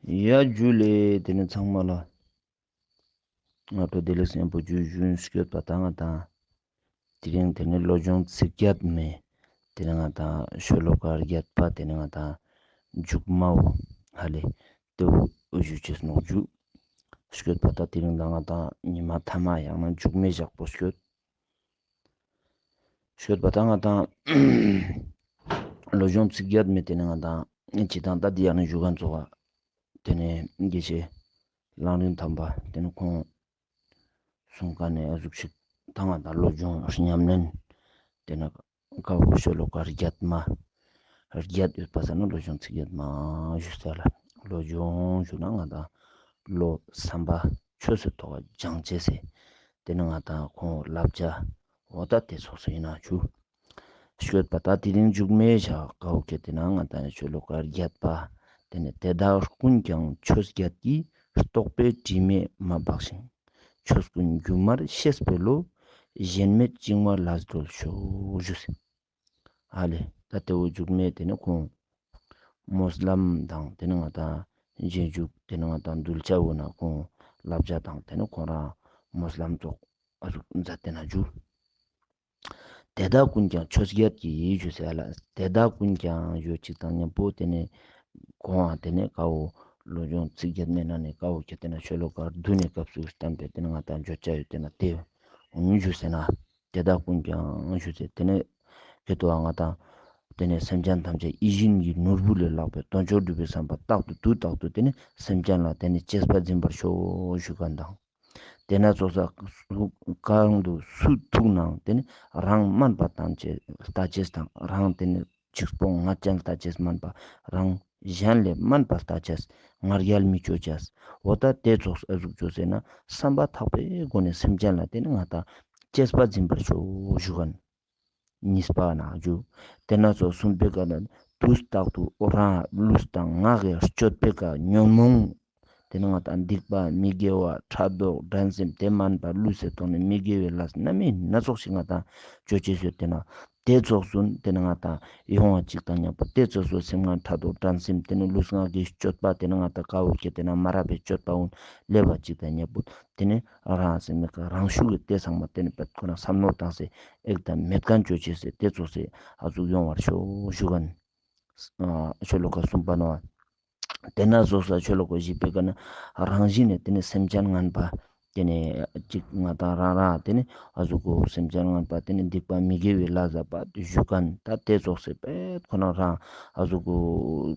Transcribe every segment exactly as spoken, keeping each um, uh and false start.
ཡ་ཇུ་ལེ། དེ་ནས་ཚང་མ་ལ་སྔ་དྲོ་བདེ་ལེགས་ཡམ་པོ་ཇུ་ཞུ་ཡིན། སྐྱོད་པ་ད་ང་དང་དེ་རིང་དེ་ནས་བློ་སྦྱོང་ཚིག་བརྒྱད་མའི་དེ་ནས་ང་དང་ཤོ་ལོ་ཀ་བརྒྱད་པ་དེ་ནས་ང་དང་མཇུག་མའོ་ཧ་ལེ། དེ་བོ་ཞུ་ཅེས་ནོག་ཇུ། སྐྱོད་པ་ད་དེ་རིང་ད་ང་དང་ཉི་མ་ཐ་མ་ཡང་ན་མཇུག་མའི་ཞག་པོ་སྐྱོད། སྐྱོད་པ་ད་ང་དང་བློ་སྦྱོང་ཚིག་བརྒྱད་མའི་དེ་ནས་ང་དང་ཅི་དང་ད་དེ་ཡང་ན་ཞུ་གན་ཚོགས་དེ་ནས་དགེ་བཤེས་གླང་རིང་ཐང་པ་དེ་ནས་ཁོང་གསུང་ཀ་ནས་ཨ་ཟུག་ཞིག་ད་ང་དང་བློ་སྦྱོང་ཉམས་ལེན་དེ་ནས་ཀ་བོ་ཤོ་ལོ་ཀ་བརྒྱད་མ་བརྒྱད་ཡོད་པ་ས་ན་བློ་སྦྱོང་ཚིག་བརྒྱད་མ་ཞུ་ས་ལ། བློ་སྦྱོང་ཞུ་ན་ང་དང་བློ་བསམ་པ་ཆོས་སི་ཐོག་སྦྱང་ཅེས་སི་དེ་ནས་ང་དང་ཁོང་བསླབ་བྱ་འོ་ད་དེ་ཚོགས་སུ་ཡིན་ན་ཆུ། སྐྱོད་པ་ད་དེ་རིང་མཇུག་མའི་ཞག་ཀ་བོ་ཁྱེད་དེ་ན་ང་དང་ཤོ་ལོ་ཀ་བརྒྱད་པ། དེ་ནས་དེ་དག་ཀུན་ཀྱང་ཆོས་བརྒྱད་ཀྱིས། རྟོག་པའི་དྲི་མས་མ་སྦགས་ཤིང་། ཆོས་ཀུན་སྒྱུ་མར་ཤེས་པའི་བློ། ཞེན་མེད་བཅིང་བ་ལས་གྲོལ་ཤོག་ཞུ་ཟེར། ཧ་ལེ། ད་དེ་བོ་མཇུག་མའི་དེ་ནས་ཁོང་སྨོན་ལམ་དང་དེ་ནས་ང་དང་རྗེས་འཇུག་དེ་ནས་ང་དང་གདུལ་བྱ་བོ་ན་ཁོང་བསླབ་བྱ་དང་དེ་ནས་ཁོང་རང་སྨོན་ལམ་ཚོགས་ཨ་ཟུག་མཛད་དེ་ན་ཞུ། དེ་དག་ཀུན་ཀྱང་ཆོས་བརྒྱད་ཀྱིས་ཞུ་ཟེར་ལ། དེ་དག་ཀུན་ཀྱང་ཞུ་ཅིག་དང་མཉམ་པོ་དེ་ནས་ཁོང་ཨ་དེ་ནས་ཀ་བོ་བློ་སྦྱོང་ཚིག་བརྒྱད་མའི་ནང་ནས་ཀ་བོ་ཁྱེད་དེ་ན་ཤོ་ལོ་ཀ་བདུན་ནས་སྐབས་སུ་བསྟན་པའི་དེ་ནས་ང་དང་བརྗོད་བྱ་ཡོད་དེ་ན་དེ་འོང་ཞུ་ཟེར་ན། དེ་དག་ཀུན་ཀྱང་ཞུ་ཟེར་དེ་ནས་ཁྱེད་དོ་ང་དང་དེ་ནས་སེམས་ཅན་ཐམས་ཅད་ཡིད་བཞིན་གྱི་ནོར་བུ་ལས་ལྷག་པའི་དོན་མཆོག་སྒྲུབ་པའི་བསམ་པ་རྟག་ཏུ་དུས་རྟག་ཏུ་དེ་ནས་སེམས་ཅན་ལ་དེ་ནས་གཅེས་པར་འཛིན་པར་ཤོག་ཞུ་གན་དང་། དེ་ན་ཚོགས་ས་གང་དུ་སུ་ཐུག་ནའང་དེ་ནི་རང་དམན་པ་བལྟ་ཅེས་དང་རང་དེ་ནི་ཅིག་སྤོང་ང་ཅན་བལྟ་ཅེས་དམན་པ་རང་གཞན་ལས་དམན་པ་བལྟ་ཅེས་ང་རྒྱལ་མི་ཅོ་ཅེས། འོ་ད་དེ་ཚོགས་ཨ་ཟུག་ཅོ་ཟེར་ན་བསམ་པ་ཐག་པའི་སྒོ་ནས་སེམས་ཅན་ལ་དེ་ནི་ང་དང་གཅེས་པ་འཛིན་པར་ཤོག་ཞུ་གན། གཉིས་པ་ན་ཞུ། དེ་ན་ཚོགས་གསུམ་པའི་ཀ་ན་དུས་རྟག་ཏུ་རང་ལུས་དང་ངག་གི་སྤྱོད་པའི་ཀ་ཉོན་མོངས་དེ་ནི་ང་དང་སྡིག་པ་མི་དགེ་བ་ཕྲག་དོག་འགྲན་སེམས་དེ་དམན་པ་ལུས་སེ་ཐོག་ནས་མི་དགེ་བའི་ལས་སྣ་མིན་སྣ་ཚོགས་ཤིག་ང་དང་ཅོ་ཅེས་ཡོད་དེ་ན་དེ་ཚོགས་སུ་དེ་ནི་ང་དང་ཡོང་བ་ཅིག་དང་མཉམ་པོ་དེ་ཚོགས་སུ་སེམས་ངན་ཕྲག་དོག་འགྲན་སེམས་དེ་ནི་ལུས་ངག་གི་སྤྱོད་པ་དེ་ནི་ང་དང་ཀ་བོ་ཁྱེད་དེ་ན་མ་རབས་པའི་སྤྱོད་པ་འོང་སླེབས་པ་ཅིག་དང་མཉམ་པོ་དེ་ནི་རང་སེམས་མི་ཁ་རང་ཤུགས་ཀྱི་དེ་ཚང་མ་དེ་ནི་པད་ཁོ་ན་བསམ་མནོ་བཏང་སེ་ཨེག་དང་མེད་མཁན་ཅོ་ཅེས་སེ་དེ་ཚོགས་སེ་ཨ་ཟུག་ཡོང་བར་ཤོག་ཞུ་གན། ཤོ་ལོ་ཀ་གསུམ་པ་ནོ། དེ་ན་ཚོགས་ས་ཤོ་ལོ་ཀ་བཞི་པའི་ཀ་ན་རང་བཞིན་ནས་དེ་ནི་སེམས་ཅན་ངན་པ་དེ་ནི་ཅིག་ང་དང་རང་རང་དེ་ནི་ཨ་ཟུག་གོ་སེམས་ཅན་ངན་པ་དེ་ནི་སྡིག་པ་མི་དགེ་བའི་ལས་ཟ་པ་ཞུ་གན། ད་དེ་ཚོགས་སེ་པད་ཁོ་ན་རང་ཨ་ཟུག་གོ་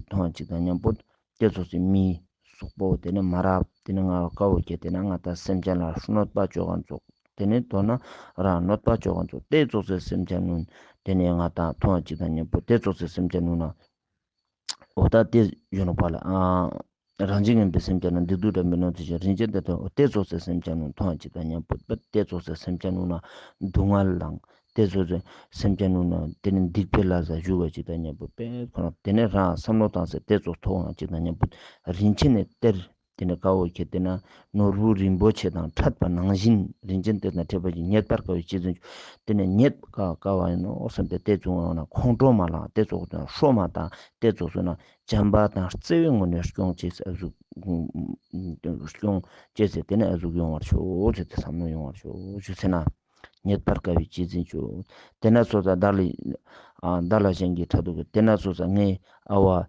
མཐོང་བ་ཅིག་དང་མཉམ་པོ་དེ་ཚོགས་སེ་མི་སོག་པོ་དེ་ནི་མ་རབས་དེ་ནི་ང་ཀ་བོ་ཁྱེད་དེ་ན་ང་དང་སེམས་ཅན་ལ་གནོད་པ་ཅོ་གན་ཚོགས། དེ་ནས་མདོར་ན་རང་གནོད་པ་ཅོ་གན་ཚོགས་དེ་ཚོགས་སེ་སེམས་ཅན་ནུན་དེ་ནས་ང་དང་མཐོང་བ་ཅིག་དང་མཉམ་པོ་དེ་ཚོགས་སེ་སེམས་ཅན་ནུན་ན་འོ་ད་དེ་ཡོད་ནོག་པ་ལ། རང་བཞིན་ངན་པའི་སེམས་ཅན་ན་སྡིག་སྡུག་འདྲ་མིན་ནོ་དེ་བཞིན་རིན་ཆེན་དེ་དང་དེ་ཚོགས་སེ་སེམས་ཅན་ནུན་མཐོང་བ་ཅིག་དང་མཉམ་པོ་དེ་ཚོགས་སེ་སེམས་ཅན་ནུན་ན་སྡུག་བསྔལ་དང་དེ་ཚོགས་སེ་སེམས་ཅན་ནུན་ན་དེ་ནི་སྡིག་པའི་ལས་ཟ་ཞུ་བ་ཅིག་དང་མཉམ་པོ་པད་ཁོ་ན་དེ་ནས་རང་བསམ་བློ་བཏང་སེ་དེ་ཚོགས་མཐོང་བ་ཅིག་དང་མཉམ་པོ་རིན་ཆེན་ནི་གཏེར། དེ་ནས་ཀ་བོ་ཁྱེད་དེ་ན་ནོར་བུ་རིན་པོ་ཆེ་དང་འཕྲད་པ་ནང་བཞིན་རིན་ཆེན་གཏེར་དང་འཕྲད་པ་ཞིག་རྙེད་པར་དཀའ་བའི་ཆེད་དུ་དེ་ནས་རྙེད་དཀའ་དཀའ་བ་ཡིན་ནོ་བསམ་སྟེ་དེ་བྱུང་བ་ན་ཁོང་ཁྲོ་མ་ལངས་དེ་ཚོགས་དང་ཧྲོ་མ་དང་དེ་ཚོགས་སུ་ན་བྱམས་པ་དང་བརྩེ་བའི་ངོས་ནས་སྐྱོང་བྱེད་ཟེར་ཨ་ཟུག་སྐྱོང་བྱེད་ཟེར་དེ་ནས་ཨ་ཟུག་ཡོང་བར་ཤོག་ཟེར་ཏེ་བསམ་མནོ་ཡོང་བར་ཤོག་ཞུ་ཟེར་ན་རྙེད་པར་དཀའ་བའི་ཆེད་དུ་ཞུ། དེ་ན་ཚོགས་ས་བདག་ལ་ཨ་བདག་ལ་གཞན་གྱི་ཕྲག་དོག་གི་དེ་ན་ཚོགས་ས་ངའི་ཨ་བ།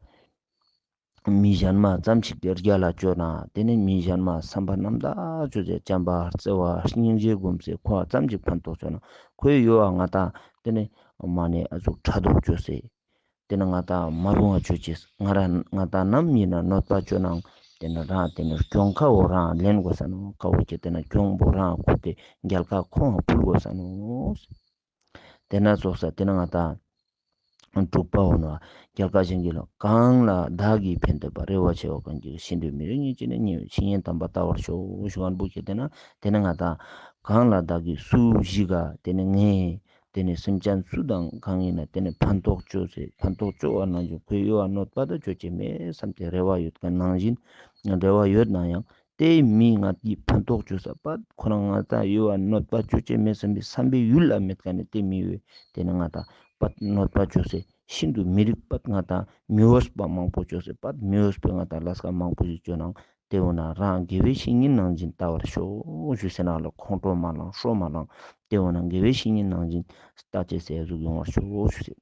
མི་གཞན་མ་ཙམ་ཞིག་གི་རྒྱལ་ལ་བཅོ་ན་དེ་ནི་མི་གཞན་མ་བསམ་པ་རྣམ་དག་བཅོས་ཏེ་བྱམས་པ་བརྩེ་བ་སྙིང་རྗེ་སྒོམ་སེ་ཁོ་ཙམ་ཞིག་ཕན་ཐོགས་བཅོ་ན་ཁོའི་ཡོད་པ་ང་དང་དེ་ནི་མ་ནི་ཨ་ཟུག་ཕྲག་དོག་བཅོས་སེ་དེ་ནི་ང་དང་མ་རུང་བ་བཅོ་ཅེས་ང་རང་ང་དང་ནམ་ཡིན་ན་གནོད་པ་བཅོ་ནའང་དེ་ནི་རང་དེ་ནི་གྱོང་ཁ་བོ་རང་ལེན་དགོས་ས་ནོ་ཁ་བོ་ཁྱེད་དེ་ནི་གྱོང་པོ་རང་ཁུར་ཏེ་རྒྱལ་ཁ་ཁོང་ཕུལ་དགོས་ས་ནོ། དེ་ན་ཚོགས་ས་དེ་ན་ང་དང་དྲུག་པ་འོ་ན་རྒྱལ་ཁ་གཞན་གྱི་ལ་གང་ལ་བདག་གིས་ཕན་འདོད་པ་རེ་བ་ཆེ་བ་གང་གིས་ཤིན་ཏུ་མི་རིགས་ཉིད་ཅེ་ནས་ཉེ་བའི་ཕྱི་ཉིན་དམ་པ་ལྟ་བར་ཤོག་ཞུ་བ་འབུ་ཁྱེད་དེ་ན་དེ་ན་ང་དང་གང་ལ་བདག་གིས་སུ་ཞིག་ག་དེ་ནི་ངས་དེ་ནི་སེམས་ཅན་སུ་དང་གང་ཡིན་ན་དེ་ནི་ཕན་ཐོགས་བཅོས་སེ་ཕན་ཐོགས་བཅོ་བ་ནང་བཞིན་ཁོའི་ཡོད་པ་གནོད་པ་དང་བཅོ་ཅེས་མེད་བསམ་སྟེ་རེ་བ་ཡོད་མཁན་ནང་བཞིན་རེ་བ་ཡོད་ན་ཡང་། དེའི་མི་ང་དེའི་ཕན་ཐོགས་བཅོས་ས་པ་ཁོ་རང་ང་དང་ཡོད་པ་གནོད་པ་བཅོ་ཅེས་མེད་བསམ་པའི་བསམ་པའི་ཡུལ་ལ་མེད་མཁན་ནི་དེ་མི་ཡོད་དེ་ནི་ང་དང་པ་གནོད་པ་བཅོས་སེ་ ཤིན་ཏུ་མི་རིགས་པ་ང་དང་མི་འོས་པ་མང་པོ་ཅོས་སེ་པ་མི་འོས་པའི་ང་དང་ལས་ཀ་མང་པོ་ཞིག་ཅོ་ནང་ཏེ་འོ་ན་རང་དགེ་བའི་བཤེས་གཉེན་ནང་བཞིན་ལྟ་བར་ཤོག་ཞུས་སེ་ན་ལ་ཁོང་ཁྲོ་མ་ལང་ཤོ་མ་ལང་ཏེ་འོ་ན་དགེ་བའི་བཤེས་གཉེན་ནང་བཞིན་ལྟ་ཅེས་སེ་ཟུག་ཡོང་བར་ཤོག་ཞུས་སེ།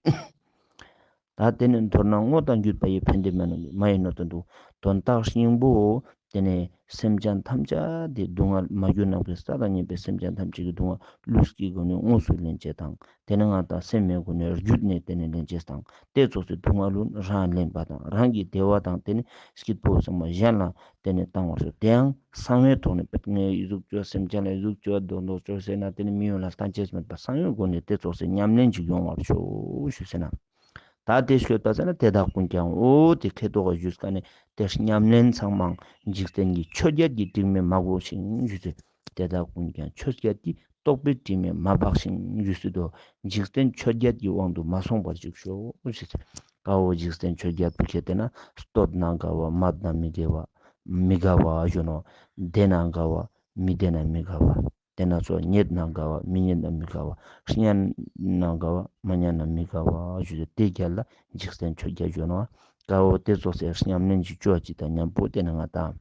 ད་ཏེ་ནི་མདོར་ན་བསྔོ་དང་བརྒྱུད་པ་ཡིས་ཕན་བདེ་མ་ནོར་བའི་མ་ཡི་ནོར་དོན་དུ་དོན་དག་སྙིང་པོ་ཏེ་ནི་སེམས་ཅན་ཐམས་ཅད་དེ་སྡུག་བསྔལ་མ་གྱུར་ནམ་མཁའི་ས་དང་མཉམ་པའི་སེམས་ཅན་ཐམས་ཅད་ཀྱི་སྡུག་བསྔལ་ལུས་ཀྱི་སྒོ་ནས་དངོས་སུ་ལེན་ཅེས་དང་ཏེ་ནི་ང་དང་སེམས་མའི་སྒོ་ནས་བརྒྱུད་ནས་ཏེ་ནི་ལེན་ཅེས་དང་ཏེ་ཙོགས་སེ་སྡུག་བསྔལ་ལུན་རང་ལེན་པ་དང་རང་གི་བདེ་བ་དང་ཏེ་ནི་སྐྱིད་པོ་ཚང་མ་གཞན་ལ་ཏེ་ནི་བཏང་བར་ཤོག་ཏེའང་གསང་བའི་ཐོག་ནས་པད་ངས་ཨི་ཟུག་ཅོ་སེམས་ཅན་ལ་ཨི་ཟུག་ཅོ་དོན་དུ་ཅོ་སེ་ན་ཏེ་ནི་མི་ཡོང་ལ་སྟན་ཅེས་མེད་པ་གསང་བའི་སྒོ་ནས་ཏེ་ཙོགས་སེ་ཉམས་ལེན་ཅིག་ཡོང་བར་ཤོག་ཞུས་སེ་ན། ད་ཏེ་ཤོད་པ་ཟེར་ན་དེ་དག་ཀུན་ཀྱང་འོ་ཏེ་ཁེ་ཏོག་ག་ཞུས་ཀ་ནས་ཏེ་ཉམས་ལེན་ཚང་མ་འཇིག་རྟེན་གྱི་ཆོས་བརྒྱད་ཀྱི་དྲི་མས་མ་གོས་ཤིང་ཞུས་ཏེ། དེ་དག་ཀུན་ཀྱང་ཆོས་བརྒྱད་ཀྱི་རྟོག་པའི་དྲི་མས་མ་སྦགས་ཤིང་ཞུས་སེ་དོ། འཇིག་རྟེན་ཆོས་བརྒྱད་ཀྱི་དབང་དུ་མ་སོང་བར་ཅིག་ཤོག་ཞུས་ཏེ། ཀ་བོ་འཇིག་རྟེན་ཆོས་བརྒྱད་པོ་ཁྱེར་ཏེ་ན་བསྟོད་ན་དགའ་བ་སྨད་ན་མི་དགའ་བ་མི་དགའ་བ་ཞུ་ནོ། བདེ་ན་དགའ་བ་མི་བདེ་ན་མི་དགའ་བ། དེ་ན་ཚོ་རྙེད་ན་དགའ་བ་མི་རྙེད་ན་མི་དགའ་བ། སྙན་ན་དགའ་བ་མ་སྙན་ན་མི་དགའ་བ་ཞུ་ཏེ་དེ་རྒྱལ་ལ་འཇིག་རྟེན་ཆོས་བརྒྱད་ཞུ་ནོ། ཀ་བོ་དེ་ཙོགས་སེ་ཉམས་ལེན་ཅིག་ཅོ་ཅིག་དང་མཉམ་པོ་དེ་ན་ང་དང་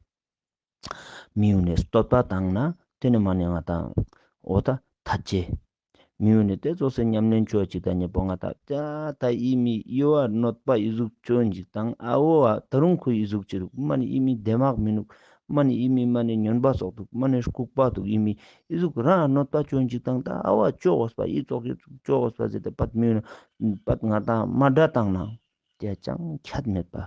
མི་ཡུལ་ནས་བསྟོད་པ་བཏང་ན་དེ་ནི་མ་ནི་ང་དང་འོ་ད་ཐད་ཅེས། མི་ཡུལ་ནས་དེ་ཙོགས་སེ་ཉམས་ལེན་ཅོ་ཅིག་དང་མཉམ་པོ་ང་དང་ད་ད་ཨི་མི་ཡོ་ཨ་གནོད་པ་ཨི་ཟུག་ཅོ་ཅིག་དང་ཨ་བོ་ཨ་ད་རུང་ཁོ་ཨི་ཟུག་ཅི་རུག་མ་ནི་ཨི་མི་བདེ་མག་མི་ནུག་མ་ནི་ཨི་མི་མ་ནི་ཉོན་པ་སོག་དུག་མ་ནི་ལྐུགས་པ་དུག་ཨི་མི་ཨི་ཟུག་རང་གནོད་པ་ཅོ་ཅིག་དང་ད་ཨ་བོ་ཅོ་གོས་པ་ཨི་ཙོགས་ཨི་ཙོགས་ཅོ་གོས་པ་ཟེར་ཏེ་པད་མི་ཡུལ་ནས་པད་ང་དང་མ་དྲ་བཏང་ན་དེ་ཅང་ཁྱད་མེད་པ།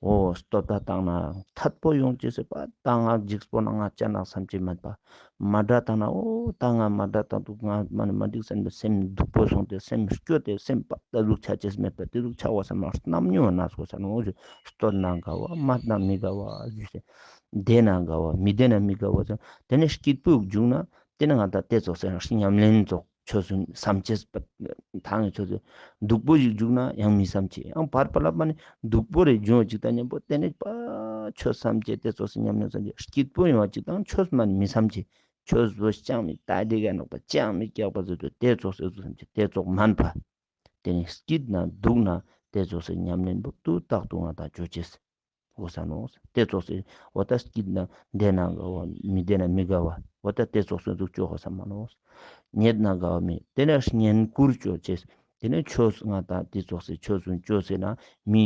འོ་བསྟོད་པ་བཏང་ན་ཐད་པོ་ཡོང་ཅེས་སེ་པ་ད་ང་འཇིགས་པོ་ན་ང་ཅ་ན་བསམ་ཅེས་མེད་པ། མ་དྲ་བཏང་ན་འོ་ད་ང་མ་དྲ་བཏང་དུག་ང་མ་ནི་མ་འགྲིག་སེམས་སེམས་སྡུག་པོ་སོང་སྟེ་སེམས་སྐྱོ་སྟེ་སེམས་པ་ད་ཟུག་ཆ་ཅེས་མེད་པ་དེ་ཟུག་ཆ་བ་སམ་མ་རྣམ་གཉིས་པ་ན་སོ་ས་ནོ། བསྟོད་ན་དགའ་བ་སྨད་ན་མི་དགའ་བ་ཞུས་སེ། བདེ་ན་དགའ་བ་མི་བདེ་ན་མི་དགའ་བ་ཟེར་དེ་ནི་སྐྱིད་པོ་བྱུང་ན་དེ་ནི་ང་ད་དེ་ཙོགས་སེ་ཉམས་ལེན་ཙོགས། ཆོས་སུ་བསམ་ཅེས་པ་ཐང་ཆོས་སུ་སྡུག་པོ་ཞིག་འཇུག་ན་ཡང་མི་བསམ་ཅེས། ཡང་བར་པ་ལ་མ་ནི་སྡུག་པོ་རེ་འཇུག་ཅིག་ད་མཉམ་པོ་དེ་ནི་པ་ཆོས་བསམ་ཅེས་དེ་ཙོགས་སེ་ཉམས་ལེན་བསམ་ཅེས་སྐྱིད་པོ་ཡོང་བ་ཅིག་དང་ཆོས་མ་ནི་མི་བསམ་ཅེས། ཆོས་བོ་ཅང་མི་ད་དེ་ག་ནོག་པ་ཅང་མི་སྐྱག་པ་ཟེར་དུ་དེ་ཙོགས་སེ་བསམ་ཅེས་དེ་ཙོགས་མན་པ། དེ་ནི་སྐྱིད་ན་སྡུག་ན་དེ་ཙོགས་སེ་ཉམས་ལེན་པོ་དུས་རྟག་ཏུ་ང་དང་ཅོ་ཅེས། གོས་ས་ནོ། དེ་ཙོགས་སེ་འོ་ད་སྐྱིད་ན་བདེ་ན་དགའ་བ་མི་བདེ་ན་མི་དགའ་བ་འོ་ད་དེ་ཙོགས་སེ་ཟུག་ཅོ་གོས་ས་མ་ནོ། རྙེད་ན་དགའ་བ་མི་དེ་ནས་བསྙེན་བཀུར་ཅོ་ཅེས། དེ་ནས་ཆོས་ང་དང་དེ་ཙོགས་སེ་ཆོས་སུ་ཅོ་ཟེར་ན་མི་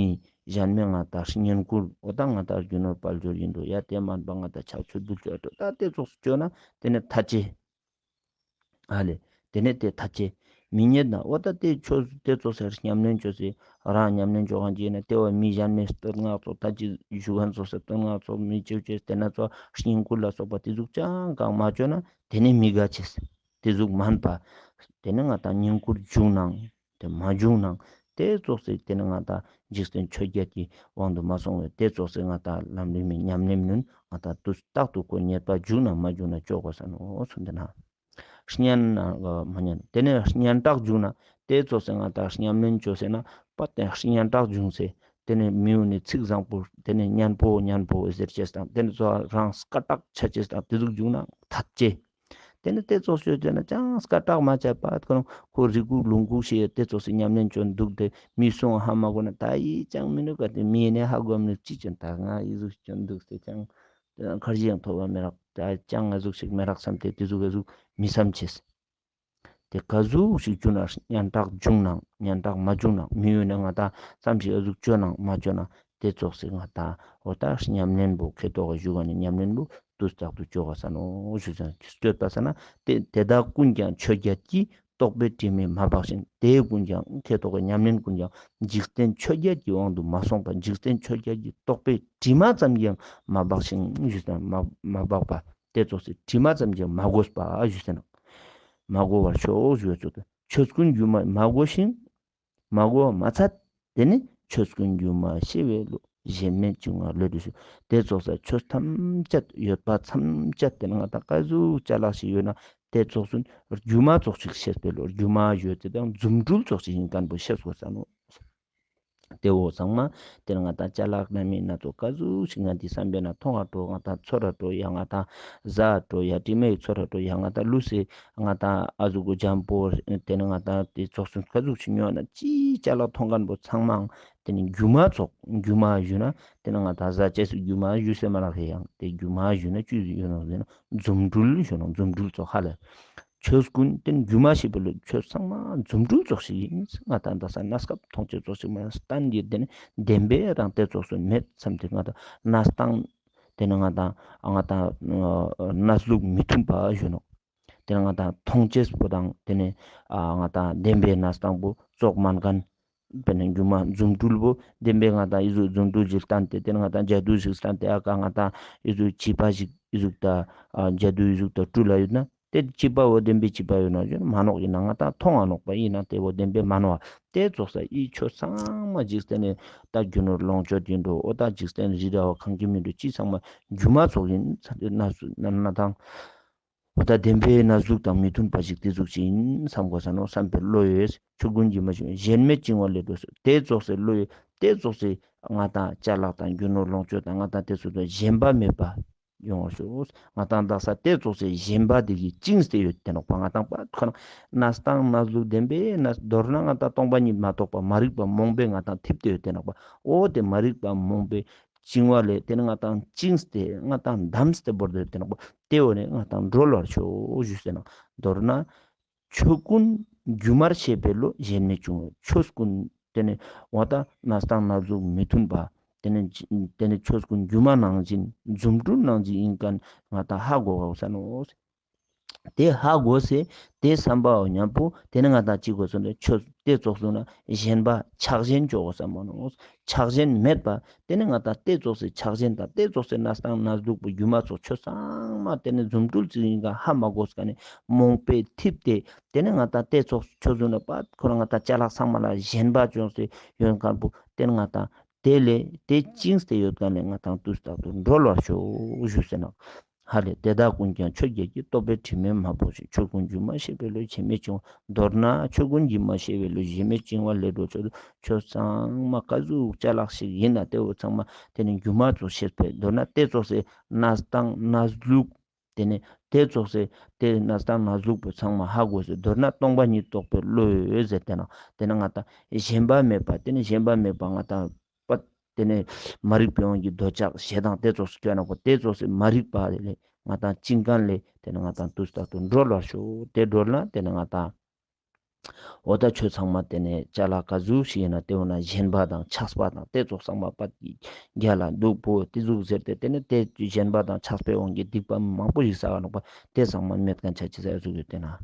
གཞན་མའི་ང་དང་བསྙེན་བཀུར་འོ་ད་ང་དང་རྒྱུ་ནོར་དཔལ་འབྱོར་ཡིན་འགྲོ་ཡ་དེ་མན་པ་ང་དང་ཕྱག་མཆོད་འབུལ་ཅོ་འགྲོ་ད་དེ་ཙོགས་སེ་ཅོ་ན་དེ་ནས་ཐད་ཅེས། ཨ་ལེ། དེ་ནས་དེ་ཐད་ཅེས། མི་རྙེད་ན་འོ་ད་དེ་ཆོས་དེ་ཙོགས་སེ་ཉམས་ལེན་ཅོ་སེ་རང་ཉམས་ལེན་ཅོ་གང་ཅི་ན་དེ་བ་མི་གཞན་མའི་བསྟོད་བསྔགས་ཙོགས་ད་ཅི་ཞུ་གང་ཙོགས་སེ་བསྟོད་བསྔགས་ཙོགས་མི་ཅོ་ཅེས་དེ་ན་ཙོགས་བསྙེན་བཀུར་ལ་སོགས་པ་དེ་ཟུག་ཅང་གང་མ་ཅོ་ན་དེ་ནི་མི་དགའ་ཅེས། དེ་ཟུག་མན་པ། དེ་ནི་ང་དང་བསྙེན་བཀུར་བྱུང་ནང་དེ་མ་བྱུང་ནང་དེ་ཙོགས་སེ་དེ་ནི་ང་དང་འཇིག་རྟེན་ཆོས་བརྒྱད་ཀྱི་དབང་དུ་མ་སོང་བས་དེ་ཙོགས་སེ་ང་དང་ལམ་རིམ་མི་ཉམས་ལེན་ནུན་ང་དང་དུས་རྟག་ཏུ་ཁོ་རྙེད་པ་བྱུང་ན་མ་བྱུང་ན་ཅོ་གོས་ས་ནོ་གསུངས་ཏེ་ན། བསྙེན་ན་མ་བསྙེན། དེ་ནས་སྙན་གྲགས་བྱུང་ན་དེ་ཙོགས་སེ་ང་དང་ཉམས་ལེན་ཅོ་ཟེར་ན་པ་དེ་སྙན་གྲགས་བྱུང་སེ་དེ་ནས་མི་ཡུལ་ནས་ཚིག་བཟང་པོ་དེ་ནས་སྙན་པོ་སྙན་པོ་ཟེར་ཅེས་དང་དེ་ནས་ཙོགས་རང་སྐད་གྲགས་ཆ་ཅེས་དང་དེ་ཟུག་བྱུང་ན་ཐད་ཅེས། དེ་ནས་དེ་ཙོགས་ཅོ་ཟེར་ན་ཅང་སྐད་གྲགས་མ་ཆ་པ་ཁོ་རང་ཁོ་རི་ཁུག་ལུང་ཁུག་ཤེས་དེ་ཙོགས་སེ་ཉམས་ལེན་ཅོ་འདུག་དེ་མི་སོང་ཧ་མ་གོ་ན་ད་ཡི་ཅང་མི་ནུག་ག་དེ་མི་ནས་ཧ་གོ་མི་ནུག་ཅི་ཅོ་ད་ང་ཡི་ཟུག་ཅོ་འདུག་སེ་ཅང་ཁར་ཇི་ཡང་ཐོབ་པ་མི་རག་ད་ཅང་ང་ཟུག་ཞིག་མི་རག་བསམ་སྟེ་དེ་ཟུག་ག་ཟུག་མི་བསམ་ཅེས། དེ་ག་ཟུག་ཞིག་བྱུང་ན་སྙན་གྲགས་བྱུང་ནང་སྙན་གྲགས་མ་བྱུང་ནང་མི་ཡུལ་ནས་ང་དང་བསམ་ཞིག་ཨ་ཟུག་ཅོ་ནང་མ་ཅོ་ནང་དེ་ཙོགས་སེ་ང་དང་འོ་ད་ཉམས་ལེན་པོ་ཁེ་ཏོག་ག་ཞུ་ག་ནི་ཉམས་ལེན་པོ་དུས་རྟག་ཏུ་ཅོ་གོས་ས་ནོ་ཞུ་ཟེར་སྐྱོད་པ་ས་ན་དེ་དེ་དག་ཀུན་ཀྱང་ཆོས་བརྒྱད་ཀྱི་རྟོག་པའི་དྲི་མས་མ་སྦགས་ཤིང་དེ་ཀུན་ཀྱང་ཁེ་ཏོག་ག་ཉམས་ལེན་ཀུན་ཀྱང་འཇིག་རྟེན་ཆོས་བརྒྱད་ཀྱི་དབང་དུ་མ་སོང་པ་འཇིག་རྟེན་ཆོས་བརྒྱད་ཀྱི་རྟོག་པའི་དྲི་མ་ཙམ་ཀྱང་མ་སྦགས་ཤིང་ཞུ་ཟེར་མ་མ་སྦགས་པ། དེ་ཙོགས་སེ་དྲི་མ་ཙམ་ཀྱང་མ་གོས་པ་ཞུ་ཟེར་ན། མ་གོ་བར་ཤོག་ཞུ་བའི་ཚུལ་དུ་ཆོས་ཀུན་སྒྱུ་མ་མ་གོ་ཞིང་། མ་གོ་བ་མ་ཚད་དེ་ནི་ཆོས་ཀུན་སྒྱུ་མ་ཤེས་པའི་བློ་ཞེན་མེད་འབྱུང་བ་བློ་གྲོས་སུ་དེ་ཙོགས་སེ་ཆོས་ཐམས་ཅད་ཡོད་པ་ཐམས་ཅད་དེ་ནི་ང་དང་ག་ཟུག་ཅ་ལག་ཞིག་ཡོད་ན་དེ་ཙོགས་སུ་སྒྱུ་མ་ཙོགས་ཤིག་ཤེས་པའི་བློ་སྒྱུ་མ་ཡོད་དེ་དང་རྫུ་འཕྲུལ་ཙོགས་ཤིག་ཡིན་མཁན་པོ་ཤེས་དགོས་ས་ནོ། ཏེ་བོ་ཚང་མ་ཏེ་ནེ་ང་ཏང་ཅ་ལག་ན་མི་སྣ་ཚོགས་ཀ་ཟུག་ཞིག་ང་ཏི་བསམ་པའི་ནང་ཐོང་ང་འགྲོ། ང་ཏང་ཚོར་ར་འགྲོ་ཡ། ང་ཏང་ཟ་འགྲོ་ཡ། དྲི་མའི་ཚོར་ར་འགྲོ་ཡ། ང་ཏང་ལུས་སེ་ང་ཏང་ཨ་ཟུག་གུ་འཇམ་པོ་ཏེ་ནེ་ང་ཏང་ཏེ་ཚོགས་སུ་ཀ་ཟུག་ཞིག་ཉོ་ན་ཅི་ཅ་ལག་ཐོང་ཁན་བོ་ཚང་མའང་ཏེ་ནེ་རྒྱུ་མ་ཚོགས་རྒྱུ་མ་ཞུ་ན་ཏེ་ནེ་ང་ཏང་ཟ་ཅེས་སི་རྒྱུ་མ་ཞུ་སེ་མ་རག་ཧེ་ཡང་ཏེ་རྒྱུ་མ་ཞུ་ན་ཅི་ཞུ་ནོག་ཟེར་ན་རྫུ་འཕྲུལ་ཞུ་ནོག། རྫུ་འཕྲུལ་ཚོགས་ཧ་ལ། ཆོས་ཀུན་ཏེ་ནེ་སྒྱུ་མ་ཞེས་པའི་ལོ་ཆོས་ཚང་མ་རྫུ་འཕྲུལ་ཙོགས་ཤིག་ཨིན། ང་ཏང་དག་ས་གནས་སྐབས་མཐོང་ཆོས་ཙོགས་ཤིག་མ་སྟན་གྱི་ཏེ་ནེ་བདེན་པའི་རང་ཏེ་ཙོགས་སུ་མེད་བསམ་སྟེ་ང་ཏང་གནས་སྟངས་ཏེ་ནེ་ང་ཏང་ང་ཏང་གནས་ལུགས་མི་མཐུན་པ་ཞུ་ནོག། ཏེ་ནེ་ང་ཏང་མཐོང་ཆོས་པོ་དང་ཏེ་ནེ་ང་ཏང་བདེན་པའི་གནས་སྟངས་པོ་ཙོགས་མན་ཁན། དཔེར་ན་སྒྱུ་མ་རྫུ་འཕྲུལ་པོ་བདེན་པའི་ང་ཏང་ཨི་ཟུག་རྫུ་འཕྲུལ་ཞིག་སྟན་ཏེ་ཏེ་ནེ་ང་ཏང་ཇ་དུ་ཞིག་སྟན་ཏེ་ཨ་ཀ་ང་ཏང་ཨི་ཟུག་བྱིས་པ་ཞིག་ཨི་ཟུག་ད་ཇ་དུ་ཨི་ཟུག་ད་སྤྲུལ་ལ་ཡོད་ན། ཏེ་བྱིས་པ་བོ་བདེན་པའི་བྱིས་པ་ཡོད་ན་ཞུ་ན་མ་ནོག། ཨིན་ན་ང་ཏང་མཐོང་ང་ནོག་པ་ཨིན་ན་ཏེ་བོ་བདེན་པའི་མ་ནོག། ཏེ་ཙོགས་ས་ཨི་ཆོས་ཚང་མ་འཇིག་རྟེན་ནི་ད་རྒྱུ་ནོར་ལོངས་སྤྱོད་ཨིན་འགྲོ། འོ་ད་འཇིག་རྟེན་རི་ར་བ་ཁང་ཁྱིམ་ཨིན་འགྲོ། ཅི་ཚང་མ་སྒྱུ་མ་ཚོགས་ཨིན་ན་སུ་ན་ན་དང་། འོ་ད་བདེན་པའི་གནས་ལུགས་དང་མི་མཐུན་པ་ཞིག་ཏེ་ཟུག་ཅིག་ཨིན་བསམ་དགོས་ས་ནོག་བསམ་པའི་བློ་ཡོད། ཆོས་ཀུན་སྒྱུ་མ་ཞིག་གཞན་མེད་བཅིང་བ་ལས་གྲོལ་ཟེར། ཏེ་ཙོགས་སི་བློ་ཡོད། ཏེ་ཙོགས་སི་ང་ཏང་ཅ་ལག་དང་རྒྱུ་ནོར་ལོངས་སྤྱོད་དང་ང་ཏང་ཏེ་ཚོ་དང་ཞེན་པ་མེད་པ། ཡོང་བར་ཤོག། ང་ཏང་དག་ས་ཏེ་ཙོགས་སི་ཞེན་པ་དེ་གིས་བཅིངས་ཏེ་ཡོད་དེ་ནོག་པ། ང་ཏང་པ་ཁོ་ན་གནས་སྟངས་གནས་ལུགས་བདེན་པའི་གནས་མདོར་ན་ང་ཏང་སྟོང་པ་ཉིད་མ་རྟོགས་པ་མ་རིག་པ་རྨོངས་པའི་ང་ཏང་ཐིབས་ཏེ་ཡོད་དེ་ནོག་པ། འོ་ཏེ་མ་རིག་པ་རྨོངས་པའི་བཅིང་བ་ལས་ཏེ་ནེ་ང་ཏང་བཅིངས་ཏེ་ང་ཏང་བསྡམས་ཏེ་བོར་ཏེ་ཡོད་དེ་ནོག་པ། ཏེ་འོ་ནེ་ང་ཏང་གྲོལ་བར་ཤོག་ཞུས་ཟེར་ན། མདོར་ན་ཆོས་ཀུན་སྒྱུ་མར་ཤེས་པའི་བློ་གཞན་མེད་བཅིང་བ། ཆོས་ཀུན་ཏེ་ནེ་འོ་ད་གནས་སྟངས་གནས་ལུགས་མི་མཐུན་པ། ཏེ་ནེ་ཏེ་ནེ་ཆོས་ཀུན་སྒྱུ་མ་ནང་བཞིན་རྫུ་འཕྲུལ་ནང་བཞིན་ཨིན་ཁན་ང་ཏང་ཧ་གོ་གོས་ས་ནོག། ཏེ་ཧ་གོ་སེ་ཏེ་བསམ་པའོ་ཉམ་པོ་ཏེ་ནེ་ང་ཏང་ཅི་གོས་སོང་ན་ཆོས་ཏེ་ཙོགས་སོང་ན་ཞེན་པ་ཆགས་ཞེན་ཅོ་གོས་ས་མ་ནོག། ཆགས་ཞེན་མེད་པ། ཏེ་ནེ་ང་ཏང་ཏེ་ཙོགས་སི་ཆགས་ཞེན་དང་ཏེ་ཙོགས་སི་གནས་སྟངས་གནས་ལུགས་པོ་སྒྱུ་མ་ཚོགས་ཆོས་ཚང་མ་ཏེ་ནེ་རྫུ་འཕྲུལ་ཅིག་ཨིན་ཁན་ཧ་མ་གོ་ས་ཀ་ནེ་རྨོངས་པས་ཐིབས་ཏེ་ཏེ་ནེ་ང་ཏང་ཏེ་ཙོགས་ཆོས་ཟུག་ན་པ་ཁོ་ན་ང་ཏང་ཅ་ལག་ཚང་མ་ལ་ཞེན་པ་ཅོས་ཏེ་ཡོད་ཁན་པོ་ཏེ་ནེ་ང་ཏང་ཏེ་ལས་ཏེ་བཅིངས་ཏེ་ཡོད་ཁན་ལས་ང་ཏང་དུས་རྟག་ཏུ་གྲོལ་བར་ཤོག་ཞུས་ཟེར་ན། ཧ་ལས་དེ་དག་ཀུན་ཀྱང་ཆོས་བརྒྱད་ཀྱིས། རྟོག་པའི་དྲི་མས་མ་ཕོག་ཅིག། ཆོས་ཀུན་སྒྱུ་མ་ཤེས་པའི་བློས་ཞེན་མེད་བཅིང་བ། མདོར་ན་ཆོས་ཀུན་སྒྱུ་མ་ཤེས་པའི་བློས་ཞེན་མེད་བཅིང་བ་ལས་གྲོལ་ཆོག། ཆོས་ཚང་མ་ཀ་ཟུག་ཅ་ལག་ཞིག་ཨིན་ན་ཏེ་བོ་ཚང་མ་ཏེ་ནེ་སྒྱུ་མ་ཙོགས་ཤེས་པས། མདོར་ན་ཏེ་ཙོགས་སི་གནས་སྟངས་གནས་ལུགས་ཏེ་ནེ་ཏེ་ཙོགས་སི་ཏེ་གནས་སྟངས་གནས་ལུགས་པོ་ཚང་མ་ཧ་གོ་སེ་མདོར་ན་སྟོང་པ་ཉིད་རྟོགས་པའི་བློ་ཡོད་ཟེར་ཏེ་ན་ཏེ་ནེ་ང་ཏང་ཞེན་པ་མེད་པ་ཏེ་ནེ་ཞེན་པ་མེད་པ་ང་ཏང་པ། ཏེ་ནེ་མ་རིག་པའི་དབང་གིས་འདོད་ཆགས་ཞེ་སྡང་ཏེ་ཙོགས་སུ་སྐྱོ་ན་གོ། ཏེ་ཙོགས་སི་མ་རིག་པ་ལས་ང་ཏང་བཅིངས་ཁན་ལས་ཏེ་ནེ་ང་ཏང་དུས་རྟག་ཏུ་གྲོལ་བར་ཤོག། ཏེ་གྲོལ་ན་ཏེ་ནེ་ང་ཏང་འོ་ད་ཆོས་ཚང་མ་ཏེ་ནེ་ཅ་ལག་ཀ་ཟུག་ཞིག་ཨིན་ན་ཏེ་འོ་ན་ཞེན་པ་དང་ཆགས་པ་དང་ཏེ་ཙོགས་ཚང་མ་པ་རྒྱལ་ལ་སྡུག་པོ་ཏེ་ཟུག་ཟེར་ཏེ་ཏེ་ནེ་ཏེ་ཞེན་པ་དང་ཆགས་པའི་དབང་གིས་སྡིག་པ་མང་པོ་ཞིག་བསགས་ནོག་པ། ཏེ་ཚང་མ་མེད་ཁན་ཆ་ཅེས་ཟེར་ཟུག་ཡོད་ཏེ་ན།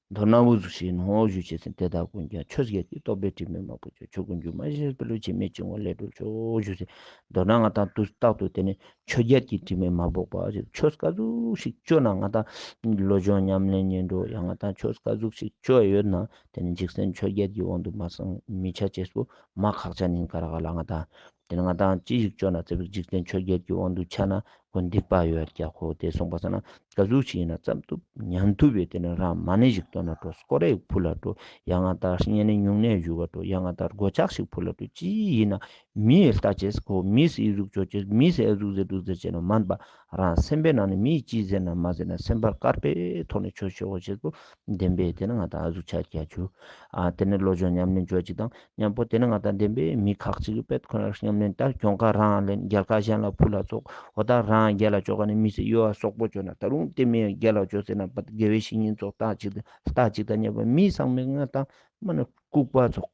མདོར་ན་འུ་ཟུག་ཞིག་ནོ་ཞུ་ཅེས་ཟེར། དེ་དག་ཀུན་ཀྱང་ཆོས་བརྒྱད་ཀྱིས། རྟོག་པའི་དྲི་མས་མ་ཕོག་ཅིག། ཆོས་ཀུན་སྒྱུ་མ་ཤེས་པའི་བློས་ཞེན་མེད་བཅིང་བ་ལས་གྲོལ་ཆོག་ཞུ་ཅེས། མདོར་ན་ང་ཏང་དུས་རྟག་ཏུ་ཏེ་ནེ་ཆོས་བརྒྱད་ཀྱི་དྲི་མས་མ་ཕོག་པ་ཞིག། ཆོས་ཀ་ཟུག་ཞིག་ཅོ་ན་ང་ཏང་བློ་སྦྱོང་ཉམས་ལེན་ཉན་འགྲོ་ཡང་ང་ཏང་ཆོས་ཀ་ཟུག་ཞིག་ཅོ་ཡོད་ན་ཏེ་ནེ་འཇིག་རྟེན་ཆོས་བརྒྱད་ཀྱི་དབང་དུ་མ་སོང་མི་ཆ་ཅེས་པོ་མ་ཁག་ཅན་ཨིན་ཀ་ར་ག་ལ་ང་ཏང་། ཏེ་ནེ་ང་ཏང་ཅི་ཞིག་ཅོ་ན་ཙེ་བིག་འཇིག་རྟེན་ཆོས་བརྒྱད་ཀྱི་དབང་དུ་ཆ་ན་ཁོ་སྡིག་པ་ཡོད་ཀྱག་ཁོ། ཏེ་སོང་པ་སང་ན་ཀ་ཟུག་ཞིག་ཨིན་ན་ཙམ་ཐུབ་ཉན་ཐུབ་པའི་ཏེ་ནེ་རང་མ་ཎི་ཞིག་བཏོན་ན་འགྲོ། སྐོར་ར་ཞིག་ཕུལ་ལ་འགྲོ། ཡང་ང་ཏང་བསྙེན་གནས་སྨྱུང་གནས་ཞུ་ག་འགྲོ། ཡང་ང་ཏང་སྒོ་ལྕགས་ཤིག་ཕུལ་ལ་འགྲོ། ཅི་ཨིན་ན་མི་ལྟ་ཅེས་ཁོ་མིས་ཨི་ཟུག་ཅོ་ཅེས་མིས་ཨི་ཟུག་ཟེར་འདུག་ཟེར་ཅེས་ན་མན་པ་རང་སེམས་པའི་ནང་ནེ་མིས་ཅི་ཟེར་ན་མ་ཟེར་ན་སེམས་པ་དཀར་པོའི་ཐོག་ནེ་ཆོས་ཤོད་གོ་ཅེས་པོ་བདེན་པའི་ཏེ་ནེ་ང་ཏང་ཨ་ཟུག་ཆ་རྒྱ་ཆུ། ཨ་ཏེ་ནེ་བློ་སྦྱོང་ཉམས་ལེན་ཅོ་ཅིག་དང་། མཉམ་པོ་ཏེ་ནེ་ང་ཏང་བདེན་པའི་མི་ཁག་ཅིག་གི་པད་ཁོ་ན་ཉམས་ལེན་ད་གྱོང་ཁ་རང་ལེན་རྒྱལ་ཁ་གཞན་ལ་ཕུལ་ལ་ཙོགས། འོ་ད་རང་རྒྱལ་ལ་ཅོ་ཁན་ནི་མི་སེ་གཡོ་བ་སོག་པོ་ཅོ་ན་ད་རུང་ཏེ་མི་རྒྱལ་ལ་ཅོ་ཟེར་ན་པད་དགེ་བའི་བཤེས་གཉེན་ཙོགས་ལྟ་ཅིག་ལྟ་ཅིག་ད་མཉམ་པོ་མི་ཚང་མའི་ང་ཏང་མ་ནེ་ལྐུགས་པ་ཙོགས།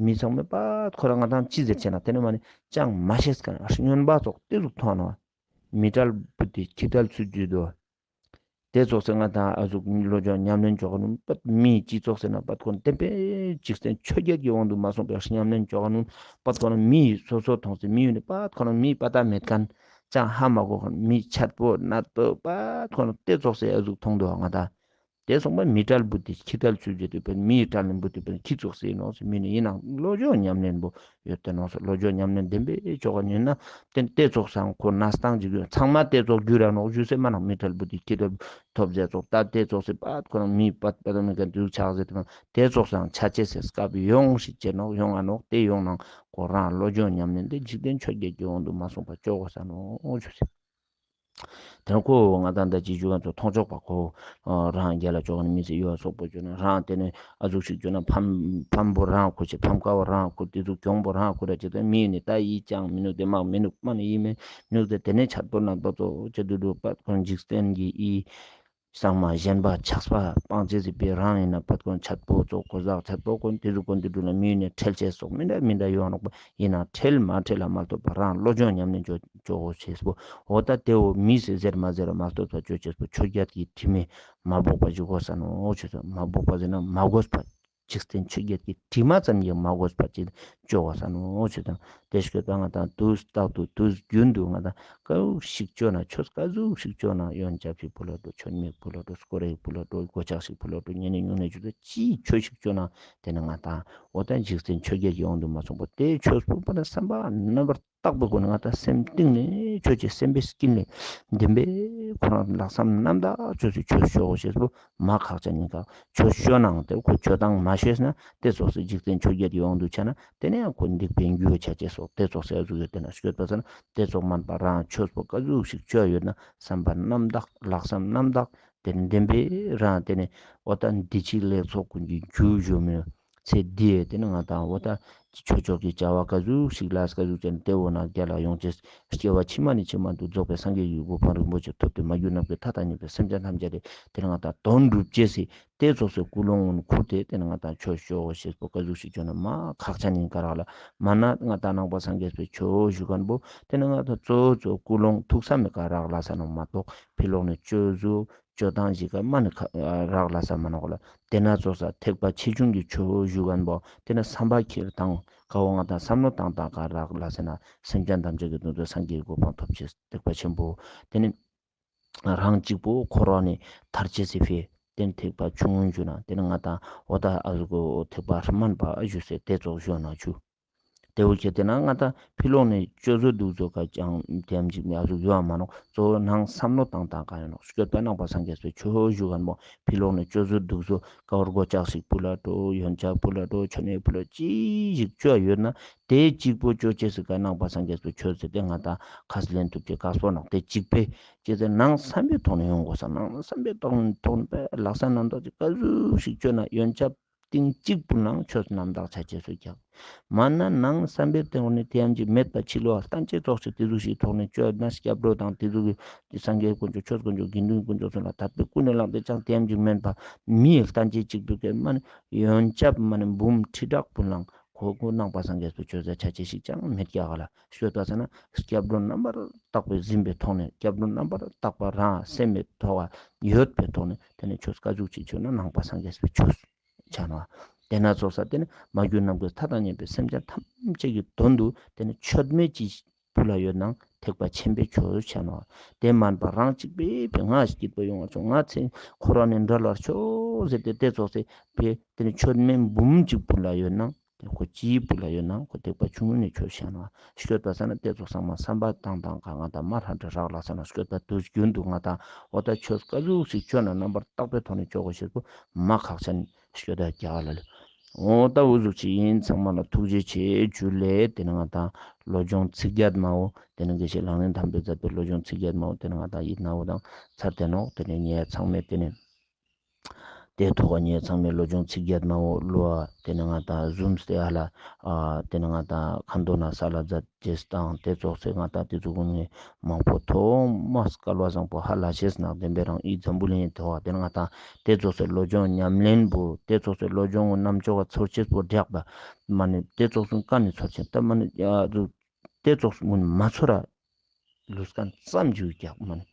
མི་ཚང་མའི་པད་ཁོ་རང་ང་ཏང་ཅི་ཟེར་ཅེ་ན་ཏེ་ནེ་མ་ནེ་ཅང་མ་ཤེས་ཁན་སྨྱོན་པ་ཙོགས་ཏེ་ཟུག་མཐོང་ན་མི་གྲལ་བུད་དེ་ཁྱི་གྲལ་ཚུད་རྒྱུ་དོ། ཏེ་ཙོགས་སེ་ང་ཏང་ཨ་ཟུག་བློ་སྦྱོང་ཉམས་ལེན་ཅོ་ག་ནུན་པད་མི་ཅི་ཙོགས་སེ་ན་པད་ཁོ་ན་བདེན་པའི་འཇིག་རྟེན་ཆོས་བརྒྱད་ཀྱི་དབང་དུ་མ་སོང་པའི་ཉམས་ལེན་ཅོ་ག་ནུན་པད་ཁོ་ན་མི་སོ་སོ་མཐོང་སེ་མི་ཡུལ་ནེ་པད་ཁོ་ན་མི་པ་ཏ་མེད་ཁན་ཅང་ཧ་མ་གོ་ཁན་མི་ཆད་པོ་ནད་པོ་པད་ཁོ་ན་ཏེ་ཙོགས་སེ་ཨ་ཟུག་མཐོང་དུག་ང་ཏང་ དེ་སོང་པ་མི་བྲལ་བུ་དེ་ཁྱི་བྲལ་ཚུལ་བྱེད་དུས་པའི་མིའི་བྲལ་ནས་བུ་དེ་པའི་ཁྱི་ཙོགས་སེ་ནོག་ཟེར་མི་ནི་ཡིན་ནང་བློ་སྦྱོང་ཉམས་ལེན་པོ་ཡོད་དེ་ནོག་ཟེར། བློ་སྦྱོང་ཉམས་ལེན་བདེན་པའི་ཆོ་ག་ཉན་ན་དེ་དེ་ཙོགས་སང་ཁོ་ན་སྟངས་ཅིག་ཡོད། ཚང་མ་དེ་ཙོགས་རྒྱུ་ར་ནོག་ཞུ་སེ་མ་ནང་མི་བྲལ་བུ་དེ་ཁྱི་བྲལ་ཐོབ་ཟེར་ཙོགས་ད་དེ་ཙོགས་སེ་པད་ཁོ་རང་མི་པད་པད་མི་ག་དུས་ཆགས་ཟེར་དེ་དེ་ཙོགས་སང་ཆ་ཅེས་སེ་སྐབས་ཡོང་ཞིག་ཅེ་ནོག་ཡོང་ང་ནོག་དེ་ཡོང་ནང་ཁོ་རང་བློ་སྦྱོང་ཉམས་ལེན་དེ་འཇིག་རྟེན་ཆོས་བརྒྱད་ཀྱི་དབང་དུ་མ་སོང་པ་ཅོ་གོས་ས་ནོག་ཞུ་སེ། དེ་ཁོ་ང་དང་ད་ཅི་ཞུ་ག་ཚོ་མཐོང་ཆོག་པ་ཁོ་རང་རྒྱལ་ལ་ཅོ་ག་ནི་མི་ཚེ་ཡོད་སོག་པོ་ཅོ་ན་རང་དེ་ནི་ཨ་ཟུག་ཞིག་ཅོ་ན་ཕམ་ཕམ་པོ་རང་ཁུར་ཅེ་ཕམ་ཁ་བོ་རང་ཁུར་དེ་ཚོ་གྱོང་པོ་རང་ཁུར་ར་ཅེ་ད་མི་ནི་ད་ཡིད་ཅང་མི་ནུག་དེ་མ་མི་ནུག་མ་ནི་ཡིད་མི་ནུག་དེ་དེ་ནི་ཆད་པོ་ན་པ་ཚོ་ཅེ་དུ་དུ་པ་ཁོ་འཇིག་རྟེན་གྱི་ཨི་སང་མ་གཞན་པ་ཆགས་པ་སྤང་ཅེས་སི་པའི་རང་ཡིན་ན་ཕད་ཀོན་ཆད་པོ་ཙོགས་གོ་ཟག་ཆད་པོ་ཀོན་དེ་ཟུག་ཀོན་དེ་འགྲུལ་ན་མི་ཡིན་ནས་ཁྲེལ་ཆེ་སོགས་མི་འདྲ་མི་འདྲ་ཡོང་རོགས་པ་ཡིན་ན་ཁྲེལ་མ་ཁྲེལ་ལ་མ་ལྟོས་པ་རང་བློ་སྦྱོང་ཉམས་ལེན་ཅོ་ཅོ་གོ་ཤེས་པོ་འོ་ད་དེ་འོ་མི་སེ་ཟེར་མ་ཟེར་མ་ལྟོས་པ་ཅོ་ཅེས་པོ་ཆོས་བརྒྱད་ཀྱི་དྲི་མས་མ་འབོག་པ་ཞིག་གོ་ས་ནོ་ཆོས་ཚོ་མ་འབོག་པ་ཟེར་ན་མ་གོས་པ། འཇིག་རྟེན་ཆོས་བརྒྱད་ཀྱི་དྲི་མ་ཙམ་ཡང་མ་གོས་པ་ཅིག་ཅོ་བ་ས་ནོ་ཆོས་དང་དེ་ཤོད་པ་ང་དང་དུས་རྟག་ཏུ་དུས་རྒྱུན་དུ་ང་དང་ཀ་ཟུག་ཞིག་ཅོ་ན་ཆོས་ཀ་ཟུག་ཞིག་ཅོ་ན་ཡོན་ཆབ་ཞིག་ཕུལ་ལ་འགྲོ་མཆོད་མེ་ཕུལ་ལ་འགྲོ་སྐོར་ར་ཕུལ་ལ་འགྲོ་སྒོ་ལྕགས་ཤིག་ཕུལ་ལ་འགྲོ་ཉེ་ནས་ཉུང་ནས་ཇུ་ད་ཅི་ཆོས་ཤིག་ཅོ་ན་དེ་ནི་ང་དང་འོ་ད་འཇིག་རྟེན་ཆོས་བརྒྱད་ཀྱི་དབང་དུ་མ་སོང་པ་དེ་ཆོས་ཕུལ་པ་ན་བསམ་པ་རྣམ་པར་དག་པའི་སྒོ་ནས་ང་དང་སེམས་གཏིང་ནས་ཆོས་ཀྱི་སེམས་པའི་དཀྱིལ་ནས་བདེན་པའི་ཁོ་རང་ལྷག་བསམ་རྣམ་དག་ཆོས་སུ་ཆོས་ཤོག་ཞེས་པོ་མ་ཁག་ཅན་ཡིན་ཀ་ཆོས་ཤོད་ནའང་དེ་ཁོ་ཆོས་དང་མ་ཤོད་ན་དེ་ཙོགས་སུ་འཇིག་རྟེན་ཆོས་བརྒྱད་ཀྱི་དབང་དུ་ཆ་ན་དེ་ནས་ཡང་ཁོ་སྡིག་པའི་རྒྱུ་ཆ་ཅེས་སོགས་དེ་ཙོགས་སུ་ཡ་ཟུག་ཡོད་དེ་ན་ཤོད་པ་ས་ན་དེ་ཙོགས་མན་པ་རང་ཆོས་པོ་ཀ་ཟུག་ཞིག་ཆོས་ཡོད་ན་བསམ་པ་རྣམ་དག་ལྷག་བསམ་རྣམ་དག་དེ་ནས་བདེན་པའི་རང་དེ་ནས་འོ་ད་འདི་ཕྱི་ལེགས་ཚོགས་ཀུན་གྱི་རྒྱུ་ཞུ་མི་ཚེ་འདིའི་དེ་ནི་ང་དང་འོ་ད་ཆོས་ཕྱོགས་ཀྱི་བྱ་བ་ཀ་ཟུག་ཞིག་ལ་ཀ་ཟུག་ཅན་དེ་འོ་ན་རྒྱལ་ལ་ཡོང་ཅེས་སྐྱེ་བ་ཕྱི་མ་ནས་ཕྱི་མ་དུ་རྫོགས་པའི་སངས་རྒྱས་ཀྱི་གོ་འཕང་རིན་པོ་ཆེ་ཐོབ་སྟེ་མ་གྱུར་ནམ་མཁའི་མཐའ་དང་མཉམ་པའི་སེམས་ཅན་ཐམས་ཅད་དེ་དེ་ནི་ང་དང་དོན་འགྲུབ་ཅེས་སི་དེ་ཙོགས་སི་ཀུན་སློང་ཁུར་ཏེ་དེ་ནི་ང་དང་ཆོས་ཤོག་ཞེས་པོ་ཀ་ཟུག་ཞིག་བྱོས་ན་མ་ཁག་ཅན་ཡིན་ཀ་རག་ལ་མ་ན་ང་དང་ནང་པ་སངས་རྒྱས་པའི་ཆོས་ཞུ་མཁན་པོ་དེ་ནི་ང་དང་གཙོ་བོ་གཙོ་ཀུན་སློང་ཐུགས་བསམ་མེད་ཀ་རག་ལ་ས་ན་མ་གཏོགས་ཕི་ལོག་ནས་ཆོས་སུ་ཅོ་སྟངས་ཤིག་ག་མ་ནི་ཁ་རག་ལ་ས་མ་ནོག་ལ། དེ་ན་ཙོགས་ས་ཐེག་པ་ཆེ་ཆུང་གི་ཆོས་ཞུ་མཁན་པོ་དེ་ན་བསམ་པ་ཁྱེར་དང་ཀ་བོ་ང་དང་བསམ་བློ་བཏང་དང་ཀ་རག་ལ་ས་ན་སེམས་ཅན་ཐམས་ཅད་ཀྱི་དོན་དུ་སངས་རྒྱས་ཀྱི་གོ་འཕང་ཐོབ་ཅེས་ཐེག་པ་ཆེན་པོ་དེ་ནི་རང་གཅིག་པོ་འཁོར་བ་ནས་ཐར་ཅེས་སི་ཕི་དེ་ནི་ཐེག་པ་ཆུང་ངུན་ཞུ་ན་དེ་ནི་ང་དང་འོ་ད་ཨ་ཟུག་གོ་ཐེག་པ་དམན་པ་ཞུ་སེ་དེ་ཙོགས་ཞུ་ན་ཆུ། དེ་བོ་ཁྱེད་དེ་ན་ང་དང་ཕི་ལོག་ནས་སྤྱོད་བཟོ་སྡུག་བཟོ་ཀ་ཅང་དེ་ཡམ་ཅིག་མེད་ཨ་ཟུག་ཡོད་མ་ནོག། གཙོ་བོ་ནང་བསམ་བློ་བཏང་བཏང་ཀ་ཡོད་ནོག། སྤྱོད་པ་ནང་པ་སངས་རྒྱས་པའི་ཆོས་ཞུ་མཁན་པོ་ཕི་ལོག་ནས་སྤྱོད་བཟོ་སྡུག་བཟོ་ཀ་བོར་སྒོ་ལྕགས་ཤིག་ཕུལ་ལ་འགྲོ་ཡོན་ཆབ་ཕུལ་ལ་འགྲོ་མཆོད་མེ་ཕུལ་ལ་ཅི་ཞིག་ཅོ་ཡོད་ན་དེ་གཅིག་པོ་ཅོ་ཅེས་སི་ཀ་ནང་པ་སངས་རྒྱས་པའི་ཆོས་ཟེར་ཏེ་ང་དང་ཁས་ལེན་ཐུབ་ཀྱི་དཀའ་སྤོ་ནོག། དེ་གཅིག་པའི་ཅི་ཟེར་ནང་བསམ་པའི་ཐོག་ནས་ཡོང་དགོས་ས་ནང་བསམ་པའི་ཐོག་ནས་ཐོག་ནས་པའི་ལག་ས་རྣམ་དག་ཅིག་ཀ་ཟུག་ཞིག་ཅོ་ན་ཡོན་ཆབ་ཏིང་གཅིག་པུ་ནང་ཆོས་རྣམ་དག་ཆ་ཅེས་སུ་རྒྱག། མ་ན་ནང་བསམ་པའི་སྟེང་ནས་དེ་ཡམ་གྱི་མེད་པ་ཕྱི་ལོ་བརྟན་ཅེས་ཙོགས་ཤིག་དེ་ཟུག་ཞིག་ཐོག་ནས་བཅོས་ན་སྐྱབས་འགྲོ་དང་དེ་ཟུག་གི་སངས་རྒྱས་དཀོན་མཆོག་ཆོས་དཀོན་མཆོག་དགེ་འདུན་དཀོན་མཆོག་ཚུན་ལ་དད་པའི་ཀུན་ནས་བསླངས་ཏེ་ཅང་དེ་ཡམ་གྱི་མེད་པ་མི་ཡི་བརྟན་ཅེས་གཅིག་པུ་གི་མ་ནི་ཡོན་ཆབ་མ་ནི་འབུམ་ཁྲི་ཕྲག་པོ་ནང་ཁོ་ཁོ་ནང་པ་སངས་རྒྱས་པའི་ཆོས་ཟེར་ཆ་ཅེས་ཤིག་ཅང་མེད་ཀྱག་ལ་ཤོད་པ་ས་ན་སྐྱབས་འགྲོ་རྣམ་པར་དག་པའི་ཟིན་པའི་ཐོག་ནས་སྐྱབས་འགྲོ་རྣམ་པར་དག་པ་རང་སེམས་མེད་ཐོག་ཡོད་པའི་ཐོག་ནས་དེ་ནས་ཆོས་ཀ་ཟུག་ཅིག་ཆོད་ན་ནང་པ་སངས་རྒྱས་པའི་ཆོས། ཆ་ནོག། དེ་ན་ཙོགས་ས་དེ་ནི་མ་གྱུར་ནམ་མཁའི་མཐའ་དང་མཉམ་པའི་སེམས་ཅན་ཐམས་ཅད་ཀྱི་དོན་དུ་དེ་ནི་མཆོད་མེ་ཅིག་ཕུལ་ལ་ཡོད་ནང་ཐེག་པ་ཆེན་པོའི་ཆོས་ཆ་ནོག། དེ་མན་པ་རང་གཅིག་པའི་ཕི་ང་སྐྱིད་པོ་ཡོང་བ་ཆོག་ང་ཚེ་འཁོར་བ་ནས་འབྲལ་བར་ཤོག་ཟེར་ཏེ་དེ་ཙོགས་སེ་ཕི་དེ་ནི་མཆོད་མེ་འབུམ་གཅིག་ཕུལ་ལ་ཡོད་ནང་དེ་ཁོ་ཅི་ཕུལ་ལ་ཡོད་ནང་ཁོ་ཐེག་པ་ཆུང་ངུ་ནས་ཆོས་ཆ་ནོག། ཤོད་པ་ས་ན་དེ་ཙོགས་སང་མ་བསམ་པ་བཏང་བཏང་ཀ་ང་དང་མ་ཧྲ་འདྲ་རག་ལ་ས་ན་ཤོད་པ་དུས་རྒྱུན་དུ་ང་དང་འོ་ད་ཆོས་ཀ་ཟུག་ཞིག་ཆོད་ན་རྣམ་པར་དག་པའི་ཐོག་ནས་ཆོག་གོ་ཤེས་པོ་མ་ཁག་ཅན། ཤོད་ད་རྒྱ་གར་ལ་ལེ། འོ་ད་འུ་ཟུག་ཅིག་ཡིན། ཚང་མ་ལ་ཐུགས་རྗེ་ཆེ་ཇུ་ལེ། དེ་ནི་ང་དང་བློ་སྦྱོང་ཚིག་བརྒྱད་མའོ། དེ་ནི་དགེ་བཤེས་ལག་ལེན་དམ་པས་མཛད་པའི་བློ་སྦྱོང་ཚིག་བརྒྱད་མའོ། དེ་ནི་ང་དང་ཡིད་ནའོ་དང་ཚར་ཏེ་ནོག། དེ་ནི་ངས་ཚང་མས་དེ་ནི་དེ་ཐོག་ངས་ཚང་མས་བློ་སྦྱོང་ཚིག་བརྒྱད་མའོ་བློ་བ་དེ་ནི་ང་དང་ཟུམ་སྟེ་ཧ་ལ་ཨ་དེ་ནི་ང་དང་ཁ་འདོན་ན་ས་ལ་མཛད། ཅེས་དང་དེ་ཙོགས་སེ་ང་དང་དེ་ཙོགས་ཀུན་ནི་མང་པོ་ཐོག་མ་སྐལ་བ་བཟང་པོ་ཧ་ལ་ཤེས་ནག་ལྡན་པའི་རང་ཨི་འཛམ་བུ་གླིང་ཐོག་དེ་ནི་ང་དང་དེ་ཙོགས་སེ་བློ་སྦྱོང་ཉམས་ལེན་པོ་དེ་ཙོགས་སེ་བློ་སྦྱོང་རྣམ་ཅོག་ག་ཚོར་ཅེས་པོ་འདྲེག་པ་མ་ནི་དེ་ཙོགས་སུ་ཀ་ནི་ཚོར་ཅེས་ད་མ་ནི་ཡ་དེ་ཙོགས་སུ་མ་ཚོར་ར་ལུས་ཀ་ཙམ་ཞིག་རྒྱག་མ་ནི།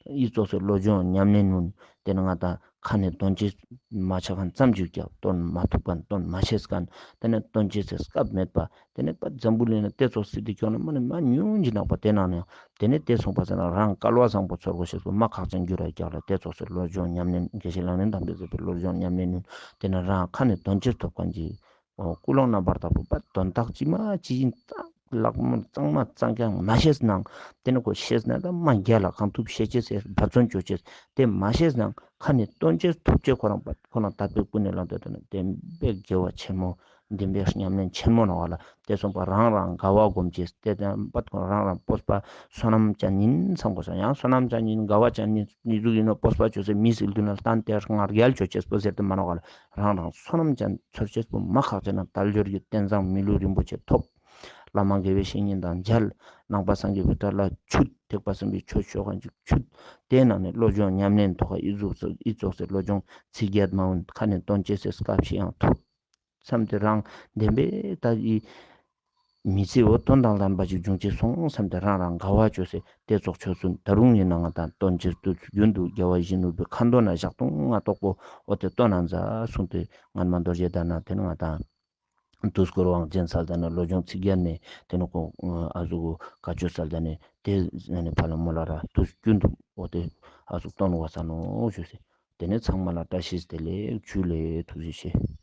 ཨི་ཙོགས་སི་བློ་སྦྱོང་ཉམས་ལེན་ནུན་ཏེ་ནེ་ང་དང་ཁ་ནེ་དོན་ཅེས་མ་ཆ་ཁན་ཙམ་ཅིག་ཀྱང་དོན་མ་ཐུབ་ཁན་དོན་མ་ཤེས་ཁན་ཏེ་ནེ་དོན་ཅེས་སི་སྐབས་མེད་པ་ཏེ་ནེ་པ་འཛམ་བུ་གླིང་ན་ཏེ་ཙོགས་སི་ཏེ་ཀྱང་ན་མ་ནེ་མ་ཉུང་ཅིག་ནང་པ་ཏེ་ནང་ནེ་ཏེ་ནེ་ཏེ་སོང་པ་ཟེར་ན་རང་སྐལ་བ་བཟང་པོ་ཚོར་གོ་ཤེས་པོ་མ་ཁག་ཅན་གྱུར་ར་ཀྱག་ལ། ཏེ་ཙོགས་སི་བློ་སྦྱོང་ཉམས་ལེན་དགེ་བཤེས་ལག་ལེན་དམ་པའི་བཟོད་པའི་བློ་སྦྱོང་ཉམས་ལེན་ནུན་ཏེ་ནེ་རང་ཁ་ནེ་དོན་ཅེས་ཐོབ་ཁན་ཅིག་ཀུན་སློང་རྣམ་པར་དག་པོ་པ་དོན་དག་ཅི་མ་ཅི་ཡིན་ཙང་ལག་མོ་གཙང་མ་གཙང་རྐྱང་མ་ཤེས་ནང་ཏེ་ནེ་ཁོ་ཤེས་ན་ད་མ་རྒྱལ་ལ་གང་ཐུབ་ཤེས་ཅེས་ཟེར་འབད་བརྩོན་ཅོ་ཅེས་ཏེ་མ་ཤེས་ནང་ཁ་ནེ་དོན་ཅེས་ཐུབ་ཅེས་ཁོ་རང་པ་ཁོ་རང་དད་པའི་ཀུན་ནས་བསླངས་ཏེ་ཏེ་ནེ་བདེན་པའི་དགེ་བ་ཆེན་མོ་བདེན་པའི་ཉམས་ལེན་ཆེན་མོ་ནོག་ལ། ཏེ་སོང་པ་རང་རང་དགའ་བ་སྒོམ་ཅེས་ཏེ་ཏེ་པ་ཁོ་རང་རང་སྤོབས་པ་བསོད་ནམས་ཅན་ཡིན་བསམ་གོས་ཡང་བསོད་ནམས་ཅན་ཡིན་དགའ་བ་ཅན་ཡིན་ནི་ཟུག་ཡིན་ནོ་སྤོབས་པ་ཅོས་སེ་མི་སིལ་དུ་ན་ལྟན་ཏེ་ང་རྒྱལ་ཅོ་ཅེས་པོ་ཟེར་ཏེ་མ་ནོག་ལ། རང་རང་བསོད་ནམས་ཅན་ཚོར་ཅེས་པོ་མ་ཁག་ཅན་ན་དལ་འབྱོར་གྱི་རྟེན་བཟང་མི་ལུས་རིན་པོ་ཆེ་ཐོབ། བླ་མ་དགེ་བའི་བཤེས་གཉེན་དང་མཇལ། ནང་པ་སངས་རྒྱས་པའི་བསྟན་ལ་ཆུད། ཐེག་པ་གསུམ་པའི་ཆོས་ཕྱོགས་གང་ཅིག་ཆུད། ཏེའི་ནང་ནེ་བློ་སྦྱོང་ཉམས་ལེན་ཐོག་ཨི་ཙོགས་སི་ཨི་ཙོགས་སི་བློ་སྦྱོང་ཚིག་བརྒྱད་མ་འོན་ཁ་ནེ་དོན་ཅེས་སི་སྐབས་ཤིག་ཡང་ཐོབ། བསམ་སྟེ་རང་བདེན་པའི་ད་ཨི་མི་ཚེ་འོ་དོན་དང་ལྡན་པ་ཅིག་འབྱུང་ཅེས་སོང་བསམ་སྟེ་རང་རང་དགའ་བ་ཅོས་སེ་ཏེ་ཙོགས་ཆོས་སུ་ད་རུང་ཡིན་ན་ང་དང་དོན་ཅེས་དུས་རྒྱུན་དུ་རྒྱལ་བ་ཡིད་བཞིན་ནོར་བུའི་ཁ་འདོན་ན་ཞག་སྟོང་ང་ཏོག་པོ་འོ་ཏེ་སྟོན་ན་མཛད་གསུངས་ཏེ་སྔན་མ་རྡོ་རྗེ་གདན་ན་ཏེ་ནེ་ང་དང་དུས་འཁོར་དབང་ཆེན་སལ་ཏེ་ནེ་བློ་སྦྱོང་ཚིག་བརྒྱད་ནེ་ཏེ་ནེ་ཁོ་ཨ་ཟུག་གོ་བཀའ་ཆོས་སལ་ཏེ་ནེ་ཏེ་ནེ་ཕ་ལ་མོ་ལ་ར་དུས་རྒྱུན་དུ་འོ་ཏེ་ཨ་ཟུག་སྟོན་བ་ས་ནོ་ཞུས་སེ། ཏེ་ནེ་ཚང་མ་ལ་བཀྲ་ཤིས་བདེ་ལེགས། ཇུ་ལེ། ཐུགས་རྗེ་ཆེ།